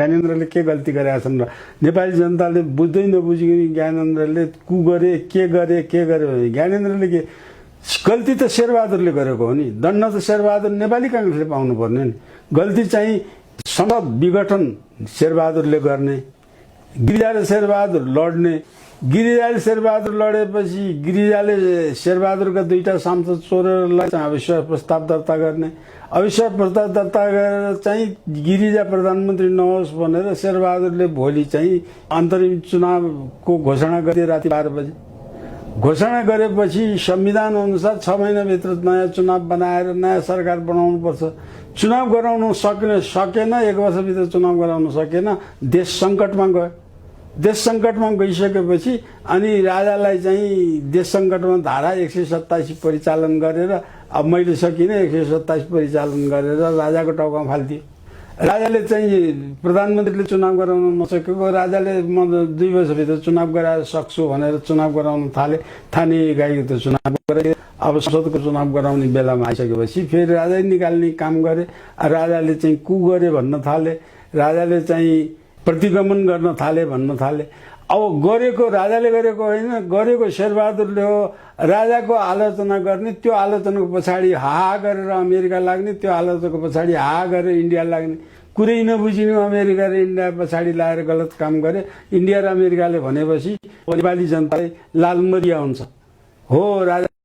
ज्ञानेन्द्रले के गल्ती गरेका छन् र नेपाली जनताले बुझ्दै नबुझिकन ज्ञानेन्द्रले के गरे भने ज्ञानेन्द्रले के गल्ती त शेरबहादुरले गरेको हो नि। दण्ड त शेरबहादुर नेपाली कांग्रेसले पाउनु पर्ने नि। गल्ती चाहिँ संसद विघटन शेरबहादुरले गर्ने, गिरिजाले शेरबहादुर लड्ने, गिरिजाले शेरबहादुर लडेपछि गिरिजाले शेरबहादुरका दुईटा सांसद चोरहरूलाई चाहिँ अविश्वास प्रस्ताव दर्ता गर्ने, अविश्वास प्रस्ताव दर्ता गरेर चाहिँ गिरिजा प्रधानमन्त्री नहोस् भनेर शेरबहादुरले भोलि चाहिँ अन्तरिम चुनावको घोषणा गरे राति 12 बजे। घोषणा गरेपछि संविधान अनुसार 6 महिनाभित्र नयाँ चुनाव बनाएर नयाँ सरकार बनाउनुपर्छ। चुनाव गराउन सकेन, 1 वर्षभित्र चुनाव गराउन सकेन, देश सङ्कटमा गयो। देश सङ्कटमा गइसकेपछि अनि राजालाई चाहिँ देश सङ्कटमा धारा 127 परिचालन गरेर अब मैले सकिनँ 127 परिचालन गरेर राजाको टाउकामा फालिदियो। राजाले चाहिँ प्रधानमन्त्रीले चुनाव गराउन नसकेको, राजाले म 2 वर्षभित्र चुनाव गराएर सक्छु भनेर चुनाव गराउन थाने गाईको त चुनाव गरे। अब संसदको चुनाव गराउने बेलामा आइसकेपछि फेरि राजा निकाल्ने काम गरे। राजाले चाहिँ कु गरे भन्न थाले, राजाले चाहिँ प्रतिगमन गर्न थाले भन्न थाले। अब गरेको राजाले गरेको होइन, गरेको शेरबहादुरले हो। राजाको आलोचना गर्ने, त्यो आलोचनाको पछाडि हाहा गरेर अमेरिका लाग्ने, त्यो आलोचनाको पछाडि हाहा गरेर इन्डिया लाग्ने, कुरै नबुझिने अमेरिका र इन्डिया पछाडि लाएर गलत काम गरे। इन्डिया र अमेरिकाले भनेपछि नेपाली जनताले लालमरिया हुन्छ हो। राजा